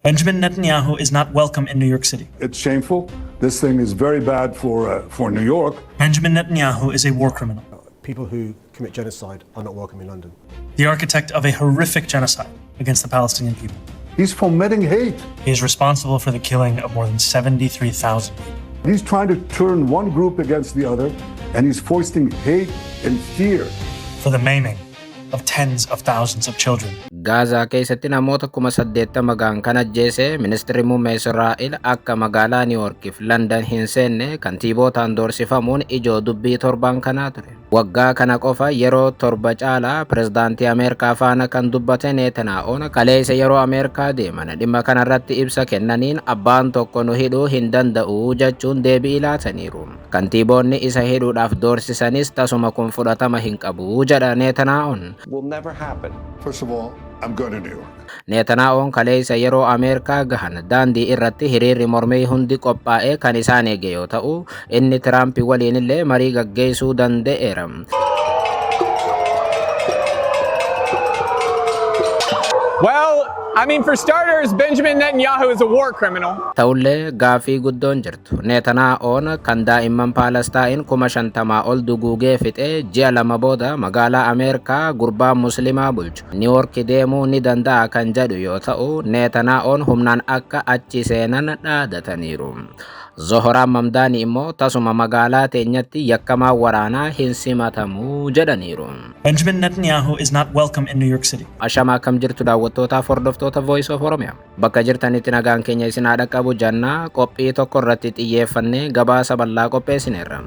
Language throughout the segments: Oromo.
Benjamin Netanyahu is not welcome in New York City. It's shameful. This thing is very bad for New York. Benjamin Netanyahu is a war criminal. People who commit genocide are not welcome in London. The architect of a horrific genocide against the Palestinian people. He's fomenting hate. He is responsible for the killing of more than 73,000 people. He's trying to turn one group against the other, and he's foisting hate and fear. For the maiming of tens of thousands of children. Gaazaa keessatti namoota 80,000 gahan kan ajjeese ministeerri muummee Israa'el akka magaalaa Niiwoorkiif Landan hin seenne kantiibootaan doorsifamuun ijoo dubbii torban kanaa ture. Waggaa kana qofa yeroo 7 caalaa pirezidaantii Ameerikaa faana kan dubbate Neetanaa'oon kaleessa yeroo Ameerikaa deeman dhimma kanarratti ibsa kennaniin abbaan tokko nu hidhuu hin danda'u jechuun deebii laataniiru. Kantiiboonni isa hidhuudhaaf doorsisanis tasuma kun fudhatama hin qabu jedha Neetanaa'oon. Will never happen. First of all, I'm going to New York. Neetanaa'oon kaleessa yeroo Ameerikaa gahan daandii irratti hiriirri mormii hundi qophaa'ee kan isaan eege yoo ta'u, inni Tiraamp waliinillee marii gaggeessuu danda'eera. Well, I mean, for starters, Benjamin Netanyahu is a war criminal. Ta'ullee gaafii guddoon jirtu. Neetanaa'oon kan daa'imman Paalestaayin 50,000 ol duguugee fixee ji'a 2 booda magaalaa Ameerikaa gurbaa Muslimaa bulchu Niiwoork deemuu ni danda'a kan jedhu yoo ta'u, Neetanaa'oon humnaan akka achi seenan dhaadataniiru. Zohoraan Mamdaani immoo tasuma magaalaa teenyatti yakkamaa waraanaa hin simatamuu jedhaniiru. Benjamin Netanyahu is not welcome in New York City. Ashamaa akkam jirtu daawwattootaaf hordoftoota Voice of Oromia. Bakka jirtanitti nagaan keenya isin haa dhaqqabu jannaa qophii tokko irratti xiyyeeffannee gabaasa bal'aa qopheessineerra.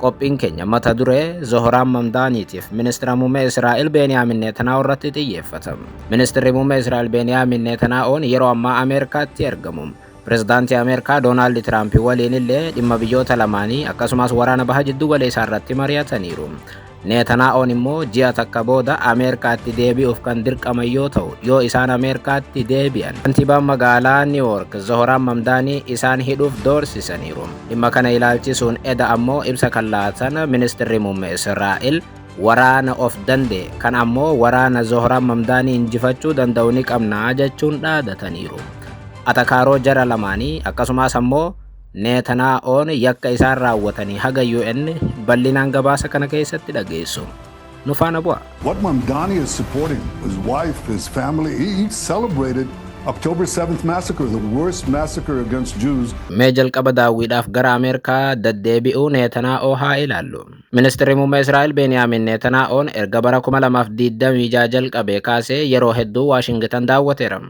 Qophiin keenya mata duree Zohoraan Mamdaaniitiif ministeera muummee Israa'el Beeniyaamin Netanyahu irratti xiyyeeffata. Ministeerri muummee Israa'el Beeniyaamin Netanyahuun yeroo ammaa Ameerikaatti argamu. Pirezidaantii Ameerikaa Doonaald Tiraamp waliin illee dhimma biyyoota lamaanii akkasumas waraana baha jiddu galeessaa irratti mari'ataniiru. Neetanaa'oon immoo ji'a takka booda Ameerikaatti deebi'uuf kan dirqaman yoo ta'u, yoo isaan Ameerikaatti deebi'an kantiibaan magaalaa Niiwoork Zohoraan Mamdaanii isaan hidhuuf doorsisaniiru. Dhimma kana ilaalchisuun eda ammoo ibsa kan laatan ministeerri muummee Israa'el waraana of danda'e kan ammoo waraana Zohoraan Mamdaanii injifachuu danda'u ni qabna jechuun dhaadataniiru. Atakaaroo jara lamaanii akkasumas ammoo Neetanaa'oon yakka isaan raawwatanii haga UN bal'inaan gabaasa kana keessatti dhageessu. Nu faana bu'a. What Mamdani is supporting, his wife, his family, he celebrated October 7th massacre, the worst massacre against Jews. Mee jalqaba daawwiidhaaf gara Ameerikaa deddeebi'uu Neetanaa'oo haa ilaallu. Ministeerri muummee Israa'el Beeniyaamin Neetanaa'oon erga bara 2026 jalqabee kaasee yeroo hedduu Waashingitan daawwateera.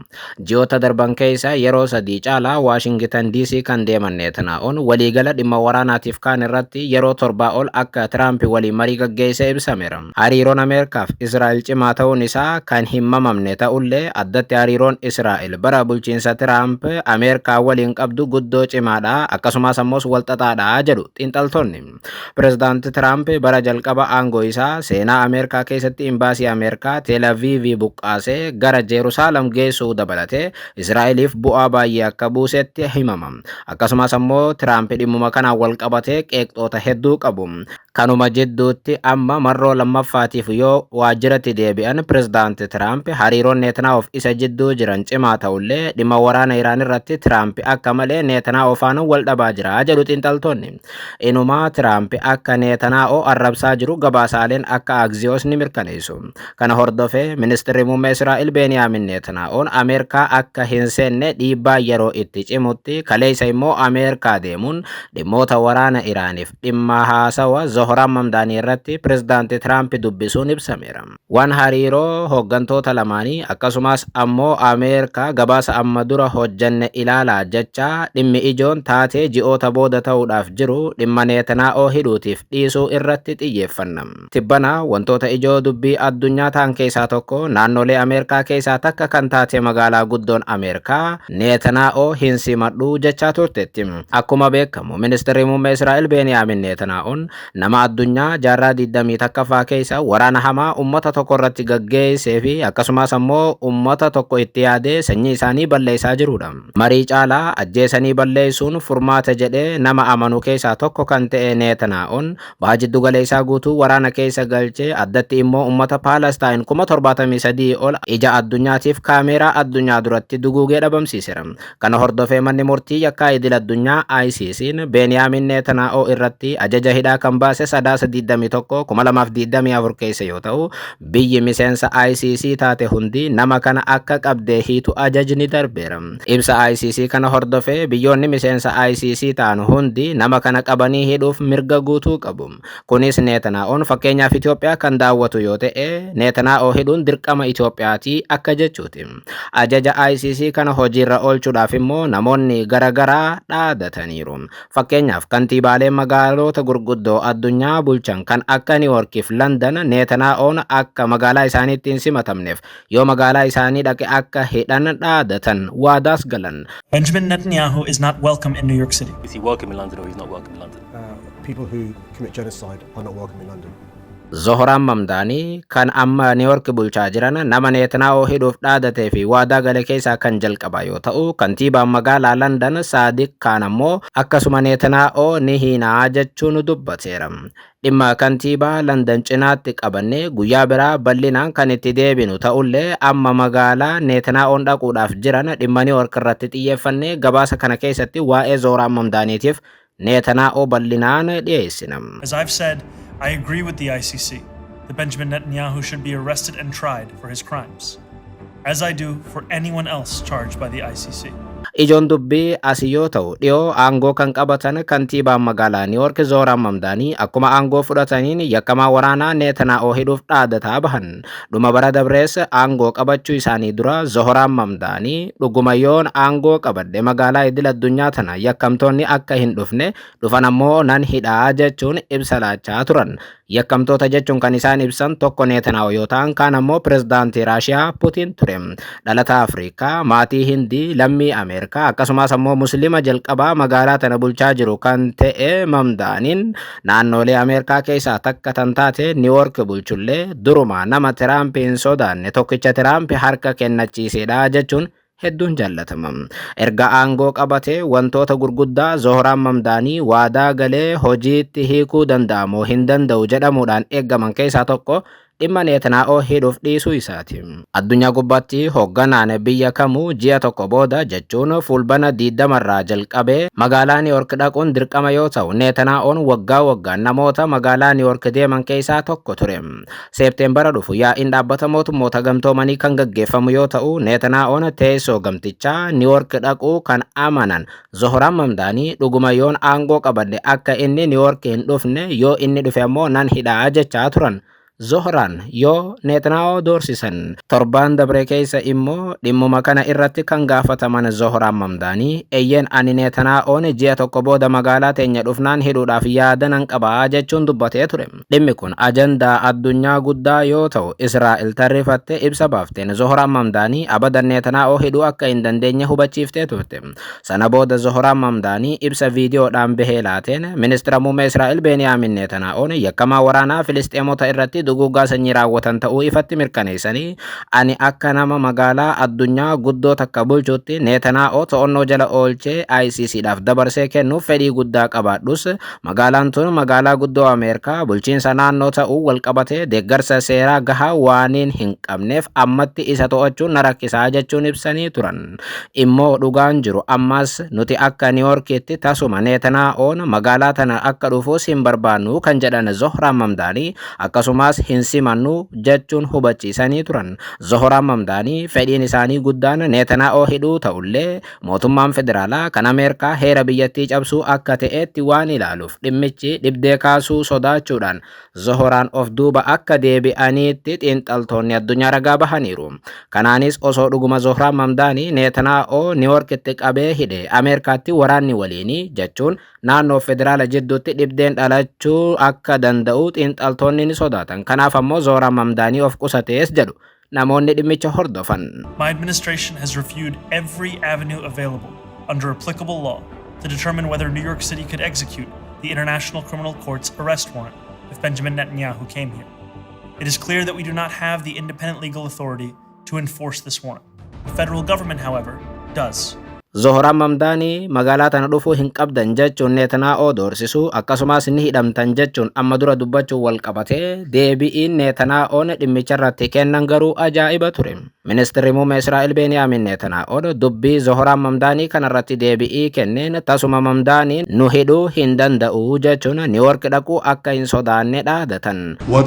Ji'oota darban keessa yeroo 3 caalaa Waashingitan DC kan deeman Neetanaa'oon waliigala dhimma waraanaatiif kaan irratti yeroo 7 ol akka Tiraamp waliin marii gaggeesse ibsameera. Hariiroon Ameerikaaf Israa'el cimaa ta'uun isaa kan hin mamamne ta'ullee addatti hariiroon Israa'el bara bulchiinsa Tiraamp Ameerikaa waliin qabdu guddoo cimaadha akkasumas ammoo walxaxaadha jedhu xiinxaltoonni. Pirezidaanti Tiraamp bara jalqaba aangoo isaa seenaa Ameerikaa keessatti imbaasii Ameerikaa Tel Aviv buqqaasee gara Jeerusaalem geessuu dabalatee Israa'eliif bu'aa baay'ee akka buusetti himama. Akkasumas ammoo Tiraamp dhimmuma kanaan wal qabatee qeeqxoota hedduu qabu. Kanuma jidduutti amma marroo lammaffaatiif yoo waajjiratti deebi'an pirezidaanti Tiraamp hariiroon Netanyahuuf isa jidduu jiran cimaa ta'ullee dhimma waraana Iraan irratti Tiraamp akka malee Netanyahu faana wal dhabaa jira jedhu xiinxaltoonni. Inumaa Tiraamp akka Netanyahu arrabsaa jiru gabaasaaleen akka Axios ni mirkaneessu. Kana hordofee ministeerri muummee Israa'el Beeniyaamin Netanyahuun Ameerikaa akka hin seenne dhiibbaa yeroo itti cimutti kaleessa immoo Ameerikaa deemuun dhimmoota waraana Iraaniif dhimma haasawa Zohoraan Mamdaanii irratti pirezidaanti Tiraamp dubbisuun ibsameera. Waan hariiroo hooggantoota lamaanii akkasumas ammoo Ameerikaa gabaasa amma dura hojjanne ilaalaa jecha dhimmi ijoon taatee ji'oota booda ta'uudhaaf jiru dhimma Netanyahu hidhuutiif dhiisuu irratti xiyyeeffanna. Tibbana wantoota ijoo dubbii addunyaa ta'an keessaa tokko naannolee Ameerikaa keessaa takka kan taate magaalaa guddoon Ameerikaa Netanyahu hin simadhu jechaa turteetti. Akkuma beekamu ministeerri muummee Israa'el Beeniyaamin Netanyahuun nama addunyaa jaarraa 21ffaa keessa waraana hamaa uummata tokko irratti gaggeessee fi akkasumas ammoo uummata tokko itti yaadee sanyii isaanii balleessaa jirudha. Marii caalaa ajjeesanii balleessuun furmaata jedhee nama amanu keessaa tokko kan ta'e Neetanaa'oon baha jiddu galeessaa guutuu waraana keessa galchee, addatti immoo uummata Paalestaayin 73,000 ol ija addunyaatiif kaameeraa addunyaa duratti duguugee dhabamsiiseera. Kana hordofee manni murtii yakkaa idil addunyaa ICC'n Beeniyaamin Neetanaa'oo irratti ajaja hidhaa kan baase Sadaasa 21 2024 keessa yoo ta'u, biyyi miseensa ICC taate hundi nama kana akka qabdee hiitu ajajni darbeera. Ibsa ICC kana hordofee biyyoonni miseensa ICC ta'an hundi nama kana qabanii hidhuuf mirga guutuu qabu. Kunis Neetanaa'oon fakkeenyaaf Itoophiyaa kan daawwatu yoo ta'e, Neetanaa'oo hidhuun dirqama Itoophiyaatii akka jechuuti. Ajaja ICC kana hojiirra oolchuudhaaf immoo namoonni garaagaraa dhaadataniiru. Fakkeenyaaf, kantiibaaleen magaalota gurguddoo addunyaa bulchan kan akka New Yorkiif London Neetanaa'oon akka magaalaa isaaniitti hin simatamneef, yoo magaalaa isaanii dhaqe akka hidhan dhaadatan, waadaas galan. Benjamin Netanyahu is not welcome in New York City. Is he welcome in London or he's not welcome in London? People who commit genocide are not welcome in London. Zohoraan Mamdaanii kan amma New York bulchaa jiran nama Neetanaa'oo hidhuuf dhaadatee fi waadaa gale keessaa kan jalqaba yoo ta'u, kantiibaan magaalaa London Saadiq Kaan ammoo akkasuma Neetanaa'oo ni hiinaa jechuun dubbateera. Dhimma kantiibaa London cinaatti qabannee guyyaa biraa bal'inaan kan itti deebinu ta'ullee, amma magaalaa Neetanaa'oon dhaquudhaaf jiran dhimma New York irratti xiyyeeffannee gabaasa kana keessatti waa'ee Zohoraan Mamdaaniitiif Neetanaa'oo bal'inaan dhiyeessina. As I've said, I agree with the ICC that Benjamin Netanyahu should be arrested and tried for his crimes, as I do for anyone else charged by the ICC. Ijoon dubbii asii yoo ta'u, dhiyoo aangoo kan qabatan kantiibaan magaalaa New York Zooraan Mamdaanii akkuma aangoo fudhataniin yakkamaa waraanaa Neetanaa'oo hidhuuf dhaadataa bahan. Dhuma bara dabrees aangoo qabachuu isaanii dura Zohoraan Mamdaanii dhuguma yoon aangoo qabadhe magaalaa idil addunyaa tana yakkamtoonni akka hin dhufne, dhufan ammoo nan hidhaa jechuun ibsa laachaa turan. Yakkamtoota jechuun kan isaan ibsan tokko Neetanaa'oo yoo ta'an, kaan ammoo pirezidaantii Raashiyaa Putin ture. Dhalataa Afrikaa, maatii Hindii, lammii Ameerikaa, akkasumas ammoo Musliima jalqabaa magaalaa tana bulchaa jiru kan ta'e Mamdaaniin naannolee Ameerikaa keessaa takka tan taate New York bulchullee, duruma nama Tiraamp hin sodaanne, tokkicha Tiraamp harka kennachiisedha jechuun hedduun jaallatama. Erga aangoo qabatee wantoota gurguddaa Zohoraan Mamdaanii waadaa galee hojiitti hiikuu danda'amoo hin danda'u jedhamuudhaan eeggaman keessaa tokko dhimma Neetanaa'oo hidhuuf dhiisuu isaati. Addunyaa gubbaatti hoogganaan biyya kamuu ji'a tokko booda, jechuun Fulbana 20rraa jalqabee magaalaa New York dhaquun dirqama yoo ta'u, Neetanaa'oon waggaa waggaan namoota magaalaa New York deeman keessaa tokko ture. Seepteembara dhufu yaa'iin dhaabbata mootummoota gamtoomanii kan gaggeeffamu yoo ta'u, Neetanaa'oon teessoo gamtichaa New York dhaquu kan amanan Zohoraan Mamdaanii dhuguma yoon aangoo qabadhe akka inni New York hin dhufne, yoo inni dhufe ammoo nan hidhaa jechaa turan. Zohoraan yoo Neetanaa'oo doorsisan, torbaan dabre keessa immoo dhimmuma kana irratti kan gaafataman Zohoraan Mamdaanii, eeyyeen, ani Neetanaa'oon ji'a tokko booda magaalaa teenya dhufnaan hidhuudhaaf yaada nan qabaa jechuun dubbatee ture. Dhimmi kun ajandaa addunyaa guddaa yoo ta'u, Israa'el tarreeffattee ibsa baafteen Zohoraan Mamdaanii abadan Neetanaa'oo hidhuu akka hin dandeenye hubachiiftee turte. Sana booda Zohoraan Mamdaanii ibsa viidiyoodhaan bahee laateen, ministeera muummee Israa'el Beeniyaamin Neetanaa'oon yakkamaa waraanaa Filisxeemota irratti duguuggaa sanyii raawwatan ta'uu ifatti mirkaneessanii, ani akka nama magaalaa addunyaa guddoo takka bulchuutti Neetanaa'oo to'annoo jala oolchee ICCdhaaf dabarsee kennuuf fedhii guddaa qabaadhus, magaalaan tun magaalaa guddoo Ameerikaa bulchiinsa naannoo ta'uu walqabatee deeggarsa seeraa gahaa waaniin hin qabneef ammatti isa to'achuun na rakkisaa jechuun ibsanii turan. Immoo dhugaan jiru ammas nuti akka New Yorkitti tasuma Neetanaa'oon magaalaa tana akka dhufuus hin barbaannu kan jedhan Zohraan Mamdaanii, akkasumas hin simannu jechuun hubachiisanii turan. Zohraan Mamdaanii fedhiin isaanii guddaan Neetanaa'oo hidhuu ta'ullee, mootummaan federaalaa kan Ameerikaa heera biyyattii cabsuu akka ta'etti waan ilaaluuf dhimmichi dhibdee kaasuu sodaachuudhaan Zohoraan of duuba akka deebi'aniitti xiinxaltoonni addunyaa ragaa bahaniiru. Kanaanis osoo dhuguma Zohraan Mamdaanii Neetanaa'oo New Yorkitti qabee hidhe, Ameerikaatti waraanni waliinii, jechuun naannoo federaala jidduutti dhibdeen dhalachuu akka danda'u xiinxaltoonni ni sodaatan. Kanaaf ammoo Zohraan Mamdaanii of qusatees jedhu namoonni dhimmicha hordofan. My administration has reviewed every avenue available under applicable law to determine whether New York City could execute the International Criminal Court's arrest warrant if Benjamin Netanyahu came here. It is clear that we do not have the independent legal authority to enforce this warrant. The federal government, however, does. Zohoraan Mamdaanii magaalaa tana dhufuu hin qabdan jechuun Neetanaa'oo doorsisuu, akkasumas ni hidhamtan jechuun amma dura dubbachuun wal qabatee, deebi'iin Neetanaa'oon dhimmicha irratti kennan garuu ajaa'iba ture. Ministeerri muummee Israa'el Beeniyaamin Neetanaa'oon dubbii Zohoraan Mamdaanii kanarratti deebi'ii kenneen, tasuma Mamdaaniin nu hidhuu hin danda'u jechuun Niiwoork dhaquu akka hin sodaanne dhaadatan. How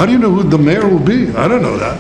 do you know who the mayor will be? I don't know that.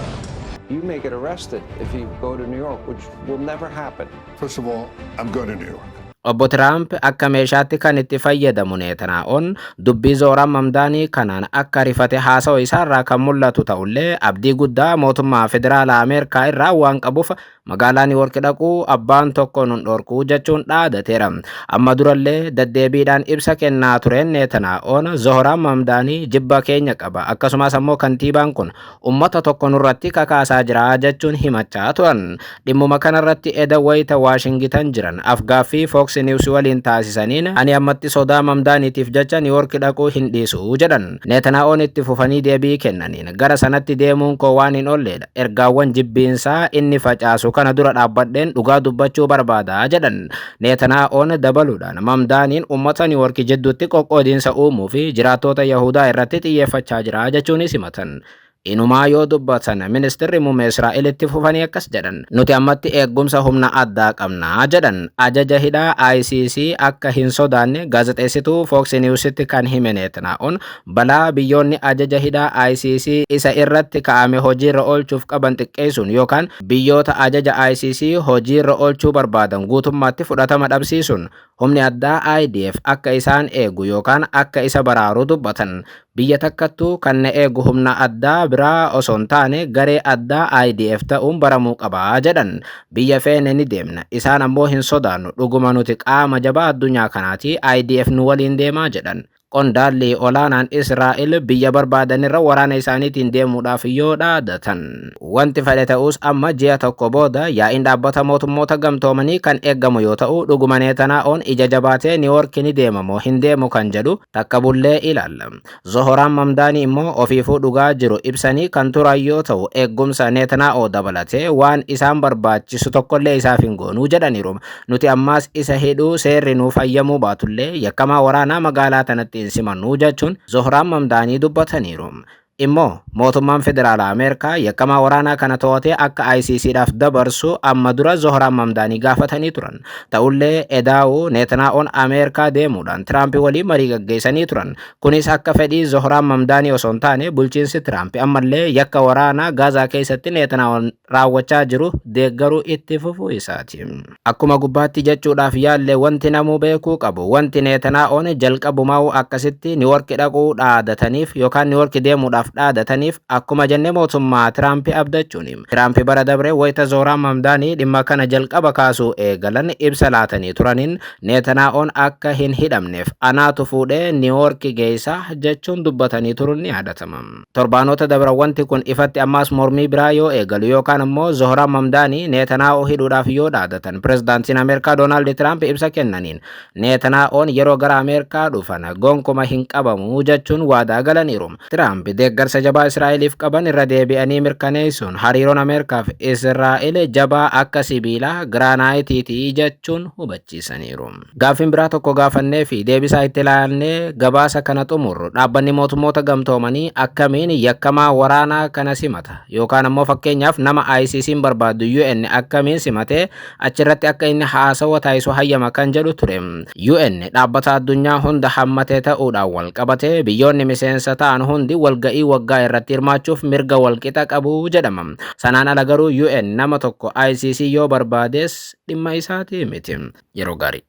You may get arrested if you go to New York, which will never happen. First of all, I'm going to New York. Obbo Tiraamp akka meeshaatti kan itti fayyadamu Neetanaa'oon dubbii Zooraan Mamdaanii kanaan akka rifate haasawa isaarraa kan mul'atu ta'ullee, abdii guddaa mootummaa federaalaa Ameerikaa irraa waan qabuuf magaalaa Niiwoork dhaquu abbaan tokko nun dhorkuu jechuun dhaadateera. Amma durallee deddeebiidhaan ibsa kennaa tureen Neetanaa'oon Zooraan Mamdaanii jibba keenya qaba, akkasumas ammoo kantiibaan kun ummata tokko nurratti kakaasaa jira jechuun himachaa turan. Dhimmuma kanarratti eda wayita Waashingitan jiran afgaaffii Fox News waliin taasisaniin, "Ani ammatti sodaa Mamdaaniitiif jecha Niiwoork dhaquu hin dhiisu," jedhan. Neetanaa'oon itti fufanii deebii kennaniin, "Gara sanatti deemuun koo waan hin oolledha. Ergaawwan jibbiinsaa inni facaasu kana dura dhaabbadheen dhugaa dubbachuu barbaada," jedhan. Neetanaa'oon dabaluudhaan Mamdaaniin uummata Niiwoork jidduutti qoqqoodiinsa uumuu fi jiraattota Yahudaa irratti xiyyeeffachaa jira jechuunis himatan. Inumaa yoo dubbatan ministeerri muummee Israa'el itti fufanii akkas jedhan: "Nuti ammatti eegumsa humna addaa qabnaa," jedhan. Ajaja hidhaa ICC akka hin sodaanne gaazexeessituu Fox Newsitti kan hime Neetanaa'oon, balaa biyyoonni ajaja hidhaa ICC isa irratti ka'ame hojiirra oolchuuf qaban xiqqeessuun yookaan biyyoota ajaja ICC hojiirra oolchuu barbaadan guutummaatti fudhatama dhabsiisuun humni addaa IDF akka isaan eegu yookaan akka isa baraaru dubbatan. "Biyya takkattuu kan na eegu humna addaa biraa osoo hin taane garee addaa IDF ta'uun baramuu qabaa," jedhan. "Biyya feene ni deemna, isaan ammoo hin sodaannu. Dhuguma nuti qaama jabaa addunyaa kanaati, IDF nu waliin deemaa," jedhan. Qondaalli olaanaan Israa'el biyya barbaadanirra waraana isaaniitiin deemuudhaaf yoo dhaadatan. Wanti fedhe ta'us, amma ji'a tokko booda yaa'iin dhaabbata mootummoota gamtoomanii kan eeggamu yoo ta'u, dhuguma Neetanaa'oon ija jabaatee Niiwoorki ni deema moo hin deemu kan jedhu takka bullee ilaalla. Zohoraan Mamdaanii immoo ofiifuu dhugaa jiru ibsanii kan turan yoo ta'u, eegumsa Neetanaa'oo dabalatee waan isaan barbaachisu tokkollee isaaf hin goonuu jedhaniiru. "Nuti ammaas isa hidhuu seerri nuuf hayyamuu baatullee yakkamaa waraanaa magaalaa tanatti hin simannuu," jechuun Zohoraan Mamdaanii dubbataniiru. Immoo mootummaan federaalaa Ameerikaa yakkamaa waraanaa kana to'atee akka ICCdhaaf dabarsu amma dura Zohoraan Mamdaanii gaafatanii turan. Ta'ullee edaa'uu Neetanaa'oon Ameerikaa deemuudhaan Tiraamp waliin marii gaggeessanii turan. Kunis akka fedhii Zohoraan Mamdaanii osoo hin taane bulchiinsi Tiraamp ammallee yakka waraanaa Gaazaa keessatti Neetanaa'oon raawwachaa jiru deeggaruu itti fufuu isaati. Akkuma gubbaatti jechuudhaaf yaalle, wanti namuu beekuu qabu, wanti Neetanaa'oon jalqabumaa'uu akkasitti Niiwoorki dhaquu dhaadataniif yookaan Niiwoorki deemuudhaaf dhaadataniif, akkuma jenne mootummaa Tiraamp abdachuuni. Tiraamp bara dabre wayita Zooraan Mamdaanii dhimma kana jalqaba kaasuu eegalan ibsa laatanii turaniin, Neetanaa'oon akka hin hidhamneef anaatu fuudhee Niiwoorki geessa jechuun dubbatanii turuun ni yaadatama. Torbaanota dabran wanti kun ifatti ammaas mormii biraa yoo eegalu yookaan immoo Zooraan Mamdaanii Neetanaa'oo hidhuudhaaf yoo dhaadatan, pirezidaantiin Ameerikaa Doonaald Tiraamp ibsa kennaniin Neetanaa'oon yeroo gara Ameerikaa dhufan gonkuma hin qabamu jechuun waadaa galaniiru. Tiraamp deeggarsa jabaa Israa'eliif qaban irra deebi'anii mirkaneessuun hariiroon Ameerikaa fi Israa'el jabaa akka sibiilaa giraanaayitiitii jechuun hubachiisaniiru. Gaaffiin biraa tokko gaafannee fi deebisaa itti ilaalnee gabaasa kana xumurru, dhaabbanni mootummoota gamtoomanii akkamiin yakkamaa waraanaa kana simata, yookaan ammoo fakkeenyaaf nama ICC'n barbaadu UN akkamiin simatee achirratti akka inni haasawa taasisu hayyama kan jedhu ture. UN dhaabbata addunyaa hunda hammatee ta'uudhaan wal qabatee biyyoonni miseensa ta'an hundi walga'ii waggaa irratti hirmaachuuf mirga walqixa qabu jedhama. Sanaan ala garuu UN nama tokko ICC yoo barbaades dhimma isaatii miti. Yeroo gaarii.